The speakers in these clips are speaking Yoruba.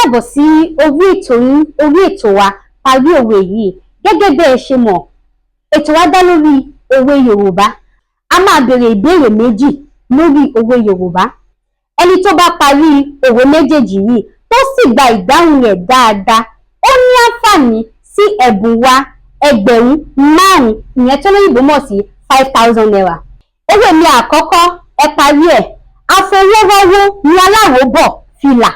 Káàbọ̀ sí orí ètò yín, orí ètò wa, Parí Òwe yìí. Gẹ́gẹ́ bí ẹ ṣe mọ̀, ètò wa dá lórí òwe Yorùbá. A máa béèrè ìbéèrè méjì lórí òwe Yorùbá. Ẹni tó bá parí òwe méjèèjì yìí, tó sì gba ìdáhùn rẹ̀ dáadáa, ó ní àǹfààní sí ẹ̀bùn wa 5,000, ìyẹn tó lóyìnbó mọ̀ sí ₦5,000. Òwe mi àkọ́kọ́, ẹ parí ẹ̀: Àfọwọ́rọ́wọ́ ni aláwòbọ̀ fìlà.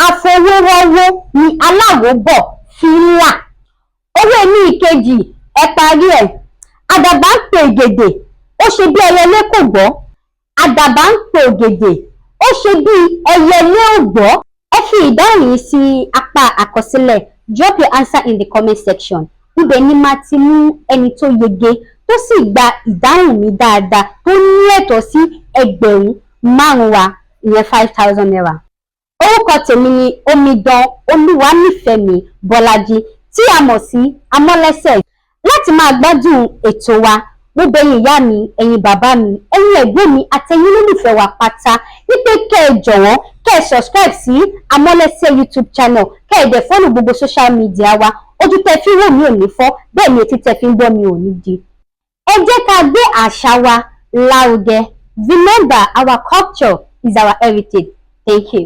Àfọwọ́rọ́wọ́ ni aláwòbọ̀ fìlà. Òwe mi ìkejì, ẹ parí ẹ̀: Àdàbà ń pè ògèdè, ó ṣe bí ẹyẹlé kò gbọ́. Àdàbà ń pè ògèdè, ó ṣe bí ẹyẹlé ò gbọ́. Ẹ fi ìdáhùn yìí sí apá àkọsílẹ̀. Drop your answer in the comment section. Ibẹ̀ ni màá ti mú ẹni tó yege, tó sì gba ìdáhùn mi dáadáa, tó ní ẹ̀tọ́ sí 5,000 wa, ìyẹn ₦5,000. Orúkọ tèmi ni Omidan Olúwanífẹ̀mí Bọ́lájí, tí a mọ̀ sí Amọ́lẹ́sẹ̀. Láti máa gbádùn ètò wa, mo bẹ̀ yín, ìyá mi, ẹ̀yin bàbá mi, ẹ̀yin ẹ̀gbọ́n mi àtẹ̀yin olólùfẹ́ wa pátá, wípé kẹ́ ẹ jọ̀wọ́, kẹ́ ẹ subscribe sí Amọ́lẹ́sẹ̀ YouTube channel, kẹ́ ẹ dẹ̀ follow gbogbo social media wa. Ojú tẹ́ fi wò mí ò ní fọ́, bẹ́ẹ̀ ni etí tẹ́ fi ń gbọ́ mi ò ní di. Ẹ jẹ́ ká gbé àṣà wa lárugẹ. Remember, our culture is our heritage. Thank you.